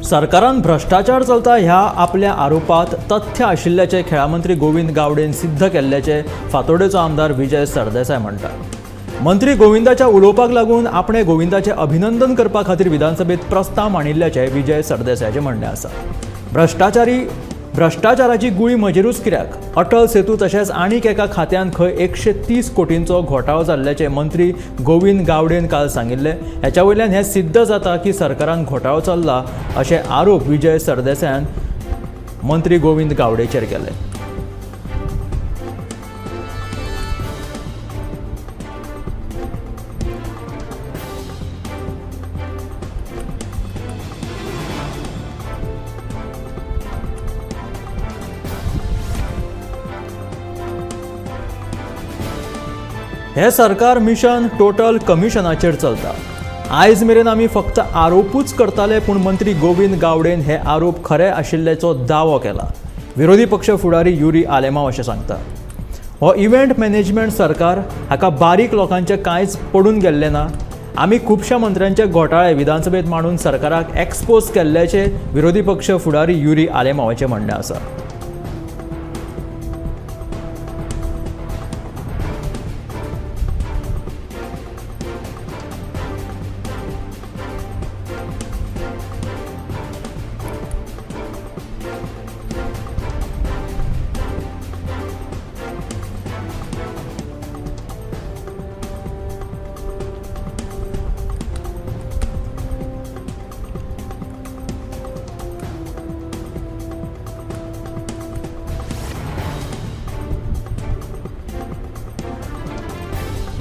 सरकारान भ्रष्टाचार चलता ह्या आपल्या आरोपात तथ्य आशिल्ल्याचे खेळामंत्री गोविंद गावडेन सिद्ध केल्ल्याचे फातोर्डेचो आमदार विजय सरदेसाय म्हणटा। मंत्री गोविंदाच्या उलोवपाक लागून आपणे गोविंदाचे अभिनंदन करपा खातीर विधानसभेत प्रस्ताव मांडिल्ल्याचे विजय सरदेसायाचे म्हणणें आसा। भ्रष्टाचाराची गुळी म्हजेरूच कित्याक? अटल सेतू तशेंच आनीक एका खात्यान खंय 130 कोटींचो घोटाळो जाल्ल्याचे मंत्री गोविंद गावडेन काल सांगिल्लें। हेच्या वयल्यान हें सिद्ध जाता की सरकारान घोटाळो चल्ला अशे आरोप विजय सरदेसायान मंत्री गोविंद गावडेचेर केले। हे सरकार मिशन टोटल कमिशनाचेर चलता। आयज मेरेन आमी फक्त आरोपूच करताले, पूण मंत्री गोविंद गावडेन हे आरोप खरे आशिल्ल्याचो दावो केला। विरोधी पक्ष फुडारी युरी आलेमाव अशें सांगता। हो इव्हेंट मॅनेजमेंट सरकार हाका बारीक लोकांचें कांयच पडून गेल्लें ना। आमी खुबश्या मंत्र्यांचे घोटाळे विधानसभेत मांडून सरकाराक एक्सपोज केल्ल्याचें विरोधी पक्ष फुडारी युरी आलेमावाचें म्हणणें आसा।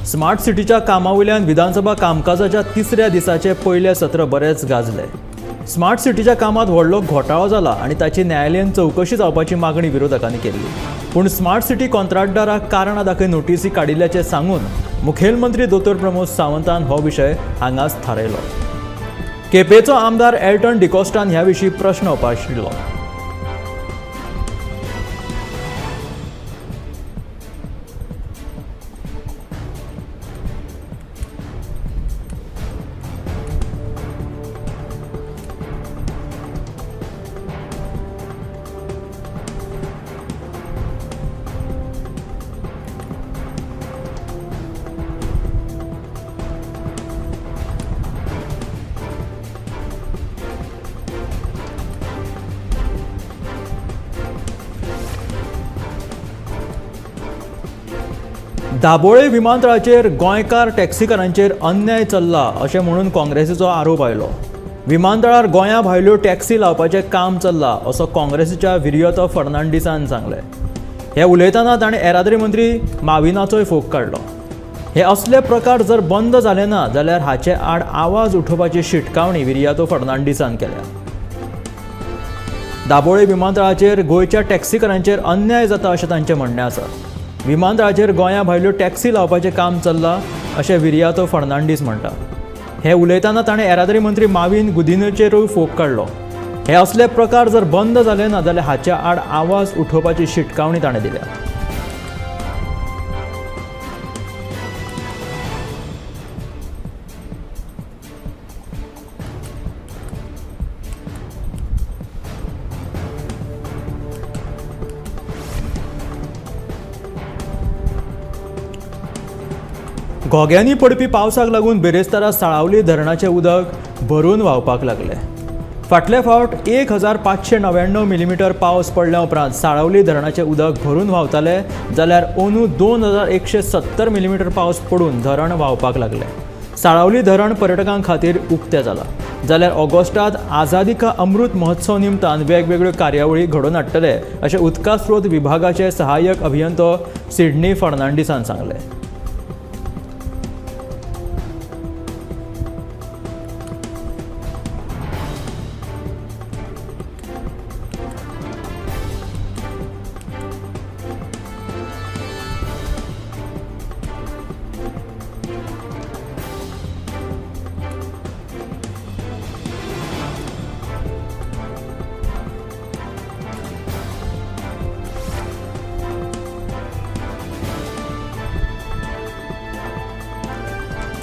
स्मार्ट सिटीच्या कामावयल्यान विधानसभा कामकाजाच्या तिसऱ्या दिसाचे पयलें सत्र बरेंच गाजलें। स्मार्ट सिटीच्या कामांत व्हडलो घोटाळो जाला आनी ताची न्यायालयीन चवकशी जावपाची मागणी विरोधकांनी केल्ली। पूण स्मार्ट सिटी कॉन्ट्रॅक्टदाराक कारणां दाखय नोटीसी काडिल्ल्याचें सांगून मुखेलमंत्री दोतोर प्रमोद सावंतान हो विशय हांगाच थारायलो। केपेंचो आमदार एल्टन डिकॉस्टान ह्या विशीं प्रश्न उपाशिल्लो। दाबोळे विमानतळाचेर गोंयकार टॅक्सीकारांचेर अन्याय चल्ला अशें म्हणून काँग्रेसीचो आरोप आयलो। विमानतळार गोंया भायल्यो टॅक्सी लावपाचें काम चल्ला असो काँग्रेसीच्या विरियतो फर्नांडीसान सांगलें। हे उलयतना ताणें येरादारी मंत्री माविनाचोय फोग काडलो। हे असले प्रकार जर बंद जाले ना जाल्यार हाचे आड आवाज उठोवपाची शिटकावणी विरियातो फर्नांडीसान केल्या। दाबोळे विमानतळाचेर गोंयच्या टॅक्सीकारांचेर अन्याय जाता अशें तांचें म्हणणें आसा। विमानतळाचेर गोंया भायल्यो टॅक्सी लावपाचें काम चल्लां अशें विरियातो फर्नांडीस म्हणटा। हे उलयतना ताणें येरादारी मंत्री माविन गुदिन्होचेरूय फोग काडलो। हे असले प्रकार जर बंद जाले ना जाल्यार हाच्या आड आवाज उठोवपाची शिटकावणी ताणें दिल्या। घोग्यांनी पडपी पावसाक लागून बिरेस्तारा साळावली धरणाचें उदक भरून व्हांवपाक लागलें। फाटले फावट 1599 मिलीमिटर पावस पडल्या उपरांत साळावली धरणाचें उदक भरून व्हांवतालें, जाल्यार अंदू 2170 मिलीमिटर पावस पडून धरण व्हांवपाक लागलें। साळावली धरण पर्यटकां खातीर उक्तें जालां, जाल्यार ऑगस्टांत आझादी का अमृत महोत्सव निमतान वेगवेगळ्यो कार्यावळी घडोवन हाडटले अशें उदका स्रोत विभागाचे सहाय्यक अभियंतो सिडनी फर्नांडीसान सांगलें।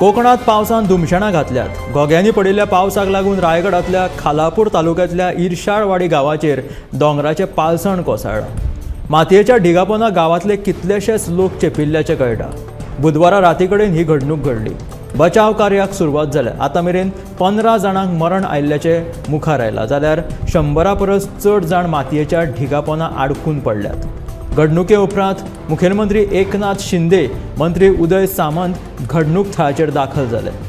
कोकणात पावसान धुमशेणां घातल्यात. घोग्यांनी पडिल्ल्या पावसाक लागून रायगडांतल्या खालापूर तालुक्यांतल्या इरशाळवाडी गांवाचेर दोंगराचें पालसण कोसळ्ळां. मातयेच्या ढिगापोना गांवांतले कितलेशेच लोक चेपिल्ल्याचें कळटा. बुधवारा राती कडेन ही घडणूक घडली. बचाव कार्याक सुरवात जाल्या. आतां मेरेन 15 जाणांक मरण आयिल्ल्याचें मुखार आयलां, जाल्यार 100 परस चड जाण मातयेच्या ढिगापोना आडकून पडल्यात. घडणुके उपरांत मुखेलमंत्री एकनाथ शिंदे, मंत्री उदय सामंत घडणूक थळाचेर दाखल जाले.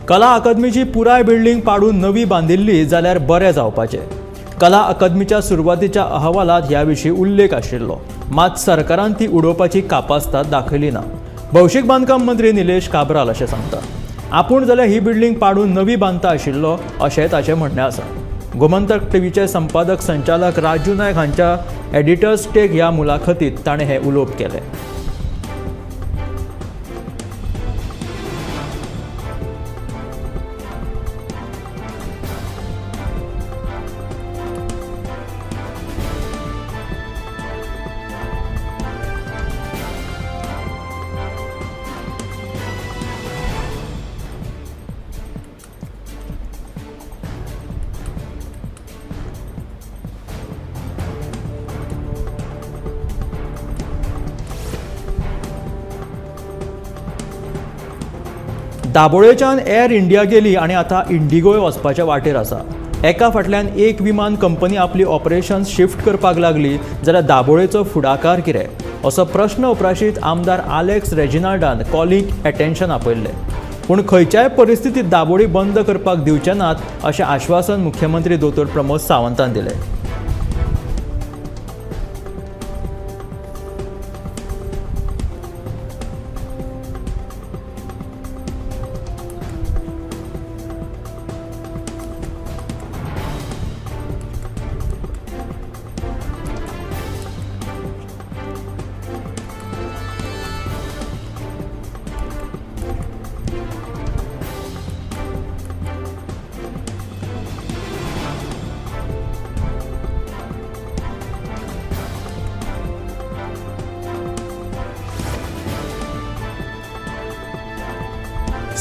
कला अकादमीची पुराय बिल्डिंग पाडून नवी बांदिल्ली जाल्यार बरें जावपाचें. कला अकादमीच्या सुरवातीच्या अहवालात ह्या विशीं उल्लेख आशिल्लो, मात सरकारान ती उडोवपाची कापास्ताद दाखयली ना. भौशीक बांदकाम मंत्री निलेश काब्राल अशें सांगता. आपूण जाल्यार ही बिल्डिंग पाडून नवी बांदता आशिल्लो अशें ताचें म्हणणें आसा. गोमंतक टीव्हीचे संपादक संचालक राजू नायक हांच्या एडिटर्स टेक ह्या मुलाखतीत ताणें हें उलोवप केलें. दाबोळेच्यान एअर इंडिया गेली आनी आतां इंडिगोय वचपाच्या वाटेर आसा. एका फाटल्यान एक विमान कंपनी आपली ऑपरेशन्स शिफ्ट करपाक लागली जाल्यार दाबोळेचो फुडाकार कितें असो प्रश्न उप्राशीत आमदार आलेक्स रेजिनाल्डान कॉलिंग एटेन्शन आपयल्लें. पूण खंयच्याय परिस्थितीत दाबोळी बंद करपाक दिवचे नात अशें आश्वासन मुख्यमंत्री दोतोर प्रमोद सावंतान दिलें.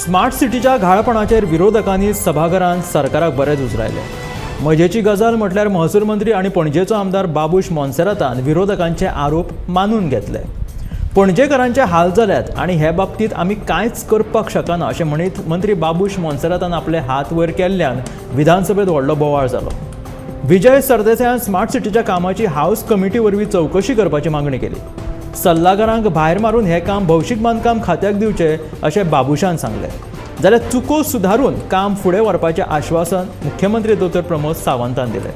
स्मार्ट सिटीच्या घाळपणाचेर विरोधकांनी सभाघरांत सरकाराक बरेंच उजरायलें. मजेची गजाल म्हटल्यार महसूल मंत्री आनी पणजेचो आमदार बाबूश मोन्सेरातान विरोधकांचे आरोप मानून घेतले. पणजेकारांचे हाल जाल्यात आनी हे बाबतींत आमी कांयच करपाक शकना अशें म्हणीत मंत्री बाबूश मोन्सेरातान आपले हात वयर केल्ल्यान विधानसभेत व्हडलो बोवाळ जालो. विजय सरदेसायान स्मार्ट सिटीच्या कामाची हावस कमिटी वरवीं चवकशी करपाची मागणी केली. सल्लागारांक भायर मारून हें काम भौशीक बांदकाम खात्याक दिवचें अशें बाबूशान सांगलें. जाल्यार चुको सुधारून काम फुडें व्हरपाचें आश्वासन मुख्यमंत्री दोतोर प्रमोद सावंतान दिलें.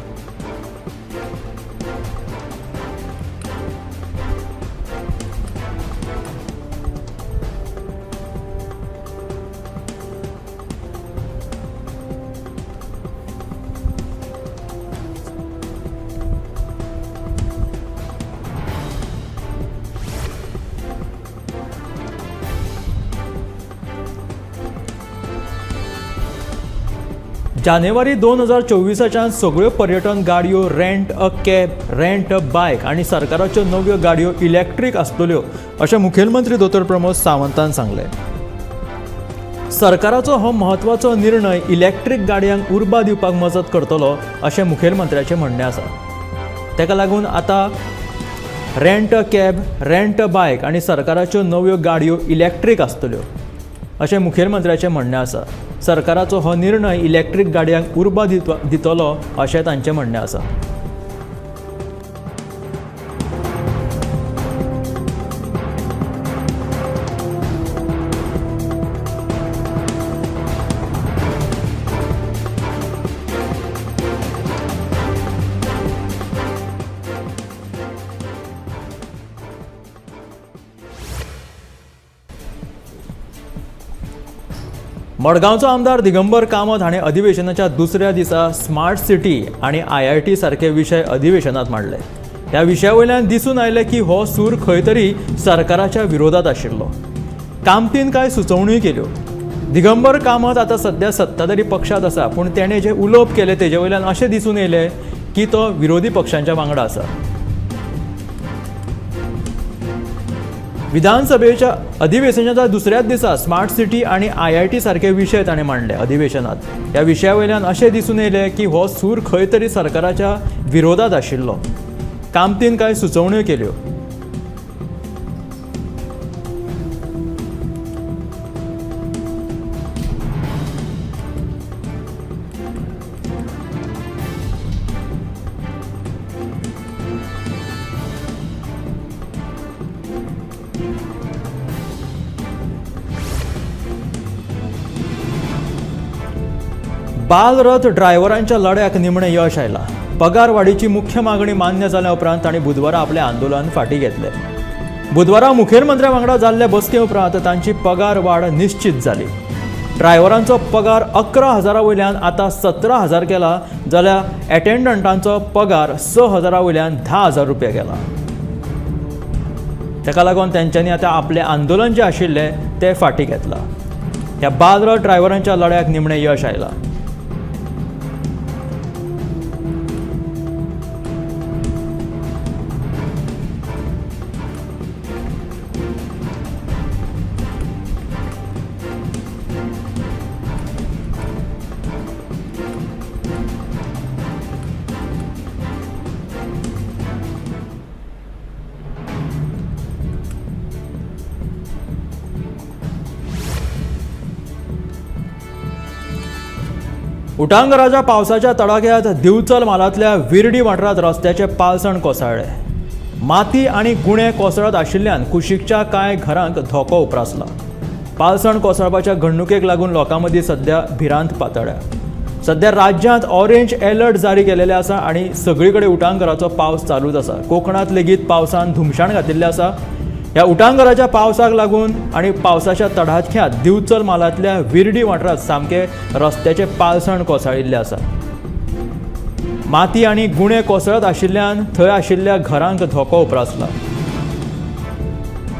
जानेवारी 2024च्यान सगळ्यो पर्यटन गाडयो rent a cab, rent a bike आनी सरकाराच्यो नव्यो गाडयो इलेक्ट्रीक आसतल्यो अशें मुखेलमंत्री दोतोर प्रमोद सावंतान सांगलें. सरकाराचो हो म्हत्वाचो निर्णय इलेक्ट्रीक गाडयांक उर्बा दिवपाक मजत करतलो अशें मुखेलमंत्र्याचें म्हणणें आसा. ताका लागून आतां rent a cab, rent a bike आनी सरकाराच्यो नव्यो गाडयो इलेक्ट्रीक आसतल्यो अशें मुखेलमंत्र्याचें म्हणणें आसा. सरकाराचो हो निर्णय इलेक्ट्रीक गाडयांक उर्बा दितलो अशें तांचें म्हणणें आसा. मडगांवचो आमदार दिगंबर कामत हाणें अधिवेशनाच्या दुसऱ्या दिसा स्मार्ट सिटी आनी IIT सारके विशय अधिवेशनात मांडले. ह्या विशया वयल्यान दिसून आयलें की हो सूर खंय तरी सरकाराच्या विरोधात आशिल्लो. कामतीन कांय सुचोवण्योय केल्यो. दिगंबर कामत आतां सद्या सत्ताधारी पक्षांत आसा, पूण तेणें जें उलोवप केलें तेजे वयल्यान अशें दिसून येयलें की तो विरोधी पक्षांच्या वांगडा आसा. विधानसभेच्या अधिवेशनाच्या दुसऱ्याच दिसा स्मार्ट सिटी आनी IIT सारके विशय ताणें मांडले अधिवेशनात. ह्या विशया वयल्यान अशें दिसून येयलें की हो सूर खंय तरी सरकाराच्या विरोधात आशिल्लो. कामतीन कांय सुचोवण्यो केल्यो. बालरथ ड्रायव्हरांच्या लढ्याक निमणें यश आयलां. पगार वाडीची मुख्य मागणी मान्य जाल्या उपरांत तांणी बुधवारा आपलें आंदोलन फाटीं घेतलें. बुधवारा मुखेलमंत्र्या वांगडा जाल्ले बसके उपरांत तांची पगार वाड निश्चीत जाली. ड्रायव्हरांचो पगार 11,000 वयल्यान आतां 17,000 केला, जाल्यार एटेंडंटांचो पगार 6,000 वयल्यान 10,000 रुपया केला. ताका लागून तेंच्यांनी आतां आपलें आंदोलन जें आशिल्लें तें फाटीं घेतलां. ह्या बालरथ ड्रायव्हरांच्या लढ्याक निमणें यश आयलां. उटांगराच्या पावसाच्या तडाख्यात दिवचल म्हालांतल्या विर्डी वाठारांत रस्त्याचे पालसण कोसळ्ळें. माती आनी गुणे कोसळत आशिल्ल्यान कुशीकच्या कांय घरांक धोको उप्रासला. पालसण कोसळपाच्या घडणुकेक लागून लोकां मदीं सद्या भिरांत पातळ्ळ्या. सद्या राज्यांत ऑरेंज अलर्ट जारी केलेले आसा आनी सगळी कडेन उटांगराचो पावस चालूच आसा. कोकणांत लेगीत पावसान धुमशाण घातिल्लें आसा. ह्या उटांगराच्या पावसाक लागून आनी पावसाच्या तडाख्यांत दिवचल म्हालांतल्या विर्डी वाठारांत सामकें रस्त्याचें पालसण कोसळिल्लें आसा. माती आनी गुणे कोसळत आशिल्ल्यान थंय आशिल्ल्या घरांक धोको उप्रासला.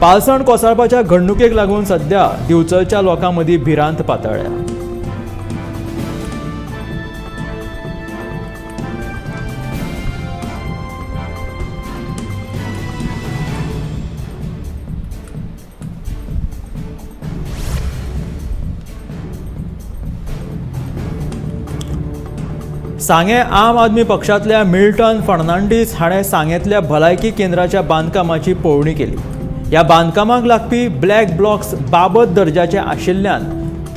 पालसण कोसळपाच्या घडणुकेक लागून सद्या दिवचलच्या लोकां मदीं भिरांत पातळ्ळ्या. सांगें आम आदमी पक्षांतल्या मिल्टन फर्नांडीस हाणें सांगेंतल्या भलायकी केंद्राच्या बांदकामाची पळोवणी केली. ह्या बांदकामाक लागपी ब्लॅक ब्लॉक्स बाबत दर्जाचे आशिल्ल्यान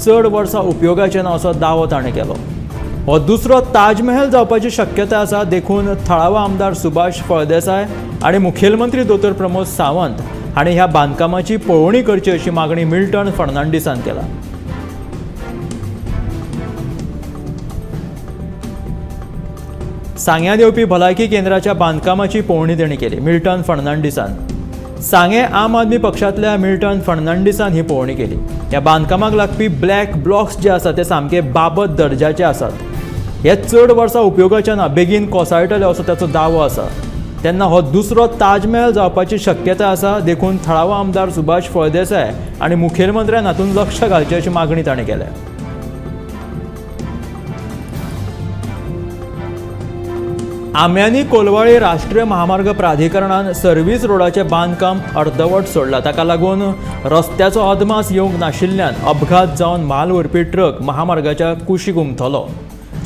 चड वर्सां उपयोगाचे ना असो दावो ताणें केलो. हो दुसरो ताजमहल जावपाची शक्यता आसा, देखून थळावो आमदार सुभाष फळदेसाय आनी मुखेलमंत्री दोतोर प्रमोद सावंत हांणी ह्या बांदकामाची पळोवणी करची अशी मागणी मिल्टन फर्नांडीसान केला. सांग्यां येवपी भलायकी केंद्राच्या बांदकामाची पळोवणी तांणी केली. मिल्टन फर्नांडीसान सांगें आम आदमी पक्षांतल्या मिल्टन फर्नांडीसान ही पळोवणी केली. ह्या बांदकामाक लागपी ब्लॅक ब्लॉक्स जे आसात ते सामके बाबत दर्जाचे आसात. हे चड वर्सां उपयोगाचे ना, बेगीन कोसळटले असो ताचो दावो आसा. तेन्ना हो दुसरो ताजमहल जावपाची शक्यता आसा, देखून थळावो आमदार सुभाष फळदेसाय आनी मुखेलमंत्र्यान हातूंत लक्ष घालचें अशी मागणी ताणें केल्या. आम्यांनी कोलवाळे राष्ट्रीय महामार्ग प्राधिकरणान सर्व्हिस रोडाचें बांदकाम अर्दवट सोडलां. ताका लागून रस्त्याचो अदमास येवंक नाशिल्ल्यान अपघात जावन म्हाल व्हरपी ट्रक महामार्गाच्या कुशीक उमथलो.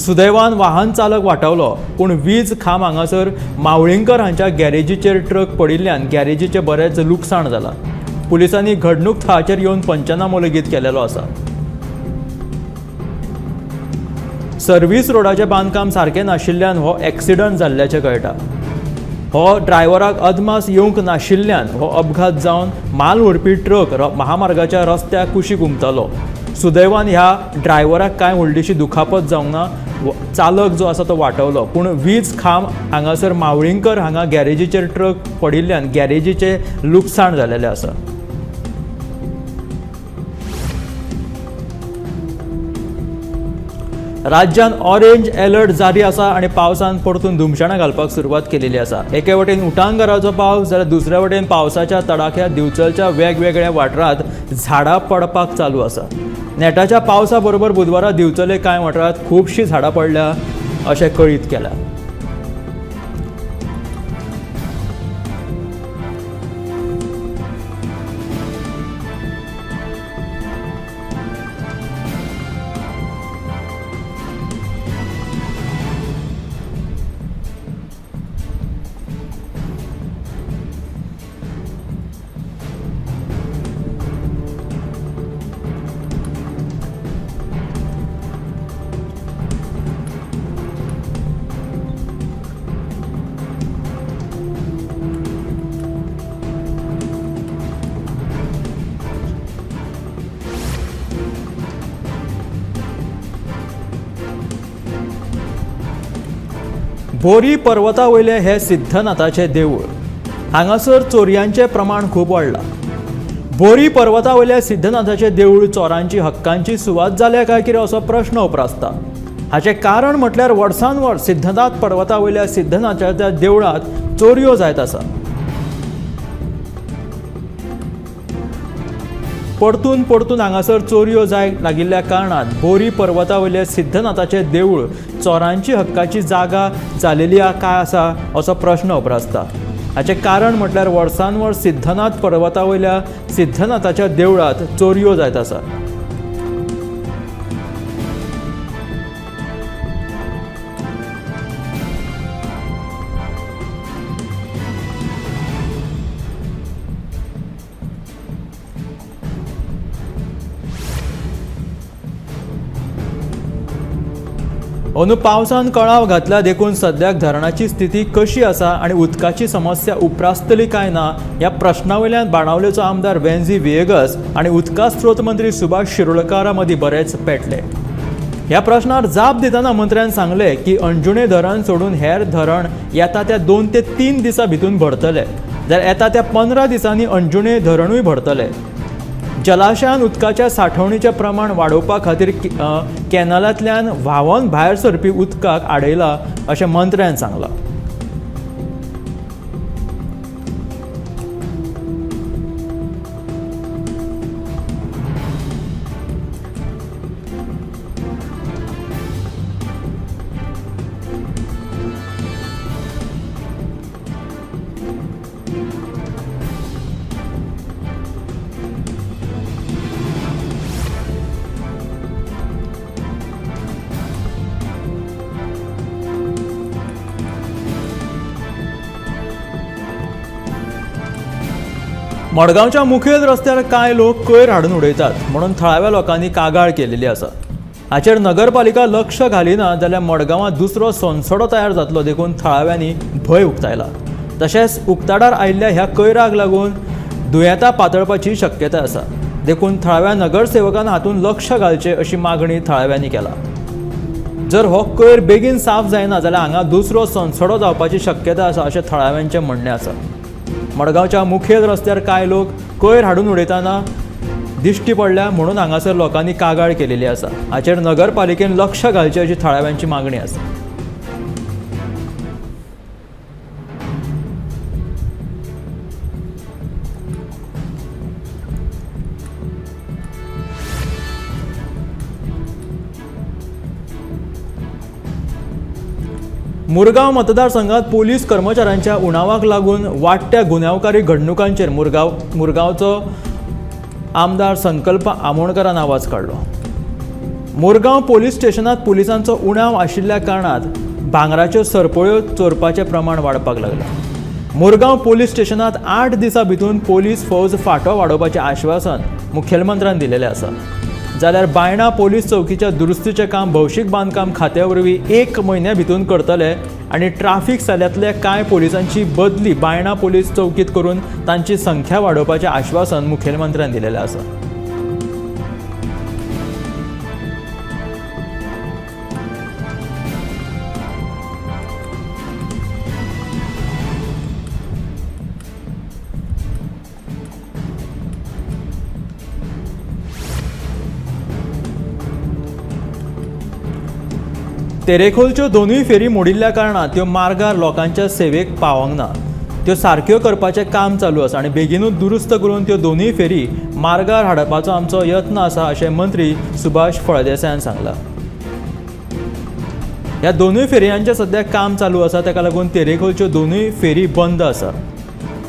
सुदैवान वाहन चालक वाटावलो, पूण वीज खांब हांगासर मावळींकर हांच्या गॅरेजीचेर ट्रक पडिल्ल्यान गॅरेजीचें बरेंच लुकसाण जालां. पुलिसांनी घडणूक थळाचेर येवन पंचनामो लेगीत केलेलो आसा. सर्व्हिस रोडाचें बांदकाम सारकें नाशिल्ल्यान हो एक्सिडंट जाल्ल्याचें कळटा. हो ड्रायव्हराक अदमास येवंक नाशिल्ल्यान हो अपघात जावन माल व्हरपी ट्रक महामार्गाच्या रस्त्या कुशीक उमथलो. सुदैवान ह्या ड्रायव्हराक कांय व्हडलीशी दुखापत जावंक ना. चालक जो आसा तो वाटावलो, पूण वीज खांब हांगासर मावळींकर हांगा गॅरेजीचेर ट्रक पडिल्ल्यान गॅरेजीचें लुकसाण जालेलें आसा. राज्यान ऑरेंज अलर्ट जारी आसा आनी पावसान परतून धुमशणां घालपाक सुरवात केलेली आसा. एके वटेन उटांगाराचो पावस जाल्यार दुसऱ्या वटेन पावसाच्या तडाख्या दिवचलच्या वेगवेगळ्या वाठारांत झाडां पडपाक चालू आसा. नेटाच्या पावसा बरोबर बुधवारा दिवचले कांय वाठारांत खुबशीं झाडां पडल्या अशें कळीत केलां. बोरी पर्वता वयले हे सिद्धनाथाचें देवूळ हांगासर चोरयांचें प्रमाण खूब वाडलां. बोरी पर्वता वयल्या सिद्धनाथाचें देवूळ चोरांची हक्कांची सुवात जाल्या काय कितें असो प्रश्न उप्रासता. हाचें कारण म्हटल्यार वर्सान वर्स सिद्धनाथ पर्वता वयल्या सिद्धनाथाच्या देवळांत चोरयो जायत आसा. परतून परतून हांगासर चोरयो जाय लागिल्ल्या कारणान बोरी पर्वता वयल्या सिद्धनाथाचें देवूळ चोरांची हक्काची जागा जालेली काय आसा असो प्रश्न उप्रासता. हाचें कारण म्हटल्यार वर्सान वर्स सिद्धनाथ पर्वता वयल्या सिद्धनाथाच्या देवळांत चोरयो जायत आसा. अंदू पावसान कळाव घातला देखून सद्याक धरणाची स्थिती कशी आसा आनी उदकाची समस्या उप्रासतली काय ना ह्या प्रश्ना वयल्यान बाणावलेचो आमदार वेन्झी व्हिएगस आनी उदका स्रोत मंत्री सुभाष शिरोडकारा मदीं बरेच पेटले. ह्या प्रश्नार जाप दितना मंत्र्यान सांगलें की अंजुणे धरण सोडून हेर धरण येता त्या 2 ते 3 दिसां भितून भरतले, जाल्यार येता त्या 15 दिसांनी अंजुणे धरणूय भरतले. जलाशयान उदकाच्या साठवणीचें प्रमाण वाडोवपा खातीर कॅनलांतल्यान व्हांवन भायर सरपी उदकाक आडयला अशें मंत्र्यान सांगलां. मडगांवच्या मुखेल रस्त्यार कांय लोक कोयर हाडून उडयतात म्हणून थळाव्या लोकांनी कागाळ केलेली आसा. हाचेर नगरपालिका लक्ष घालिना जाल्यार मडगांवांत दुसरो सोनसडो तयार जातलो देखून थळाव्यांनी भंय उक्तायला. तशेंच उक्ताडार आयिल्ल्या ह्या कोयराक लागून दुयेंतां पातळपाची शक्यताय आसा देखून थळाव्या नगरसेवकान हातूंत लक्ष घालचें अशी मागणी थळाव्यांनी केला. जर हो कोयर बेगीन साफ जायना जाल्यार हांगा दुसरो सोनसडो जावपाची शक्यताय आसा अशें थळाव्यांचें म्हणणें आसा. मडगांवच्या मुखेल रस्त्यार कांय लोक कोयर हाडून उडयतना दिश्टी पडल्या म्हणून हांगासर लोकांनी कागाळ केलेली आसा. हाचेर नगरपालिकेन लक्ष घालचें अशी थळाव्यांची मागणी आसा. मुरगांव मतदारसंघात पोलीस कर्मचाऱ्यांच्या उणावाक लागून वाडट्या गुन्यांवकारी घडणुकांचेर मुरगांवचो आमदार संकल्प आमोणकरान आवाज काडलो. मुरगांव पोलीस स्टेशनात पोलिसांचो उणाव आशिल्ल्या कारणान भांगराच्यो सरपळ्यो चोरपाचें प्रमाण वाडपाक लागलां. मुरगांव पोलीस स्टेशनात 8 दिसां भितून पोलीस फौज फांटो वाडोवपाचें आश्वासन मुखेलमंत्र्यान दिलेलें आसा. जाल्यार बायणा पोलीस चौकीच्या दुरुस्तीचें काम भौशीक बांदकाम खात्या वरवीं 1 म्हयन्या भितून करतले आनी ट्राफीक सेलांतल्या कांय पोलिसांची बदली बायणा पोलीस चौकीत करून तांची संख्या वाडोवपाचें आश्वासन मुखेलमंत्र्यान दिलेलें आसा. तेरेखोलच्यो दोनूय फेरी मोडिल्ल्या कारणान त्यो मार्गार लोकांच्या सेवेक पावंक ना. त्यो सारक्यो करपाचें काम चालू आसा आनी बेगीनूच दुरुस्त करून त्यो दोनूय फेरी मार्गार हाडपाचो आमचो यत्न आसा अशें मंत्री सुभाष फळदेसायान सांगलां. ह्या दोनूय फेरयांचें सद्या काम चालू आसा, ताका लागून तेरेखोलच्यो दोनूय फेरी बंद आसा.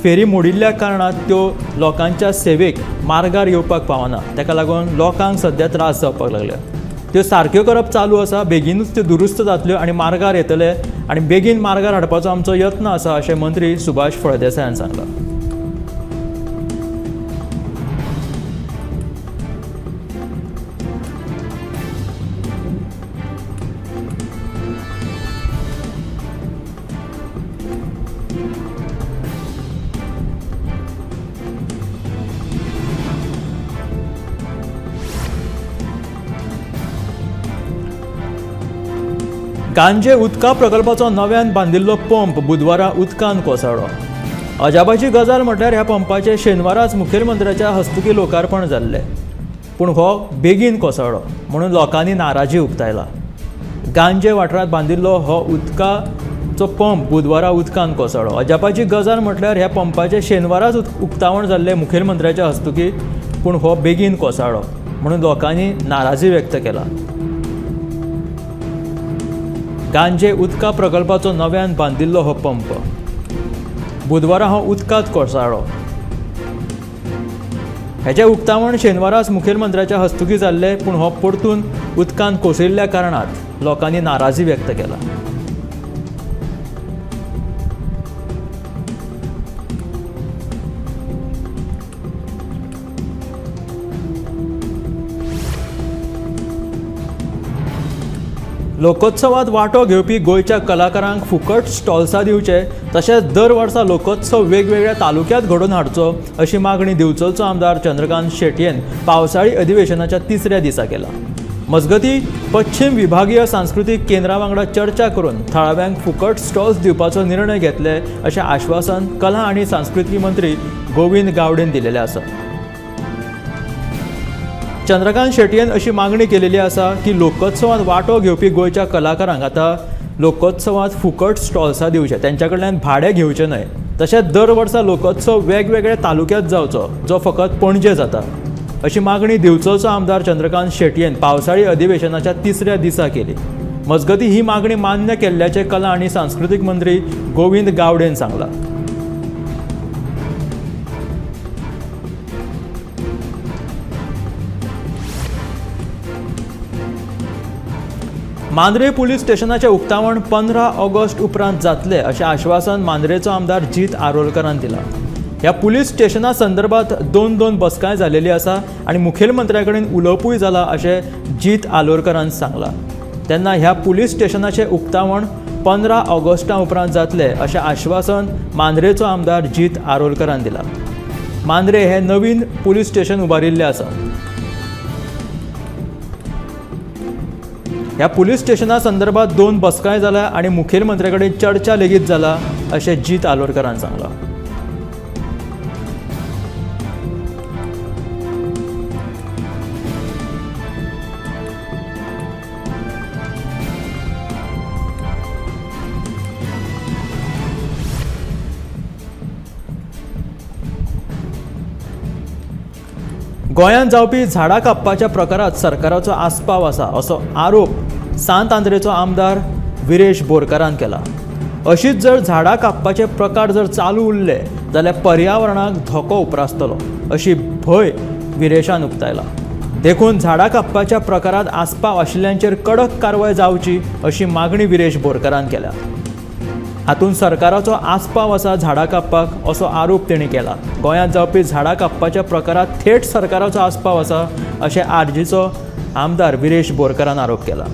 फेरी मोडिल्ल्या कारणान त्यो लोकांच्या सेवेक मार्गार येवपाक पावना, ताका लागून लोकांक सद्या त्रास जावपाक लागल्या. त्यो सारक्यो करप चालू आसा, बेगीनूच त्यो दुरुस्त जातल्यो आनी मार्गार येतले आनी बेगीन मार्गार हाडपाचो आमचो यत्न आसा अशें मंत्री सुभाष फळदेसायान सांगलां. गांजे उदका प्रकल्पाचो नव्यान बांदिल्लो पंप बुधवारा उदकान कोसळ्ळो. अजापाची गजाल म्हटल्यार ह्या पंपाचें शेनवाराच मुखेलमंत्र्याच्या हस्तुकीं लोकार्पण जाल्लें, पूण हो बेगीन कोसळ्ळो म्हणून लोकांनी नाराजी उक्तायला. गांजे वाठारांत बांदिल्लो हो उदकाचो पंप बुधवारा उदकान कोसळ्ळो. अजापाची गजाल म्हटल्यार ह्या पंपाचें शेनवाराच उक्तावण जाल्लें मुखेलमंत्र्याच्या हस्तुकीं, पूण हो बेगीन कोसळ्ळो म्हणून लोकांनी नाराजी व्यक्त केला. गांजे उदका प्रकल्पाचो नव्यान बांदिल्लो हो पंप बुधवारा हो उदकांत कोसळ्ळो. हेचें उक्तावण शेनवाराच मुखेलमंत्र्याच्या हस्तुकीं जाल्लें, पूण हो परतून उदकांत कोसळिल्ल्या कारणान लोकांनी नाराजी व्यक्त केला. लोकोत्सवात वांटो घेवपी गोंयच्या कलाकारांक फुकट स्टॉल्सां दिवचे, तशेंच दर वर्सा लोकोत्सव वेगवेगळ्या तालुक्यांत घडोवन हाडचो अशी मागणी दिवचलचो आमदार चंद्रकांत शेटयेन पावसाळी अधिवेशनाच्या तिसऱ्या दिसा केला. मजगतीं पश्चिम विभागीय सांस्कृतीक केंद्रा वांगडा चर्चा करून थळाव्यांक फुकट स्टॉल्स दिवपाचो निर्णय घेतले अशें आश्वासन कला आनी सांस्कृतीक मंत्री गोविंद गावडेन दिलेलें आसा. चंद्रकांत शेटयेन अशी मागणी केलेली आसा की लोकोत्सवात वांटो घेवपी गोंयच्या कलाकारांक आतां लोकोत्सवात फुकट स्टॉल्सां दिवचे, तेंच्या कडल्यान भाडें घेवचें न्हय. तशेंच दर वर्सा लोकोत्सव वेगवेगळ्या तालुक्यांत जावचो, जो फकत पणजे जाता, अशी मागणी दिवचलचो आमदार चंद्रकांत शेटयेन पावसाळी अधिवेशनाच्या तिसऱ्या दिसा केली. मजगतीं ही मागणी मान्य केल्ल्याचें कला आनी सांस्कृतीक मंत्री गोविंद गावडेन सांगलां. मांद्रे पुलीस स्टेशनाचें उक्तावण 15 ऑगस्ट उपरांत जातलें अशें आश्वासन मांद्रेचो आमदार जीत आरोलकरान दिलां. ह्या पुलीस स्टेशना संदर्भात दोन दोन बसकांय जालेली आसा आनी मुखेलमंत्र्या कडेन उलोवपूय जाला अशें जीत आरोलकरान सांगलां. तेन्ना ह्या पुलीस स्टेशनाचें उक्तावण 15 ऑगस्टा उपरांत जातलें अशें आश्वासन मांद्रेचो आमदार जीत आरोलकरान दिलां. मांद्रे हे नवीन पुलीस स्टेशन उबारिल्लें आसा. ह्या पुलीस स्टेशना संदर्भात दोन बसकांय जाल्या आनी मुखेलमंत्र्या कडेन चर्चा लेगीत जाला अशें जीत आरोलकरान सांगलां. गोंयांत जावपी झाडां कापपाच्या प्रकारांत सरकाराचो आस्पाव आसा असो आरोप सांत आंद्रेचो आमदार विरेश बोरकारान केला. अशीच जर झाडां कापपाचे प्रकार जर चालू उरले जाल्यार पर्यावरणाक धोको उप्रासतलो अशी भंय विरेशान उक्तायला. देखून झाडां कापपाच्या प्रकारांत आस्पाव आशिल्ल्यांचेर कडक कारवाय जावची अशी मागणी विरेश बोरकारान केल्या. हातूंत सरकाराचो आस्पाव आसा झाडां कापपाक असो आरोप तेणी केला. गोंयांत जावपी झाडां कापपाच्या प्रकारांत थेट सरकाराचो आस्पाव आसा अशें आरजीचो आमदार विरेश बोरकारान आरोप केला.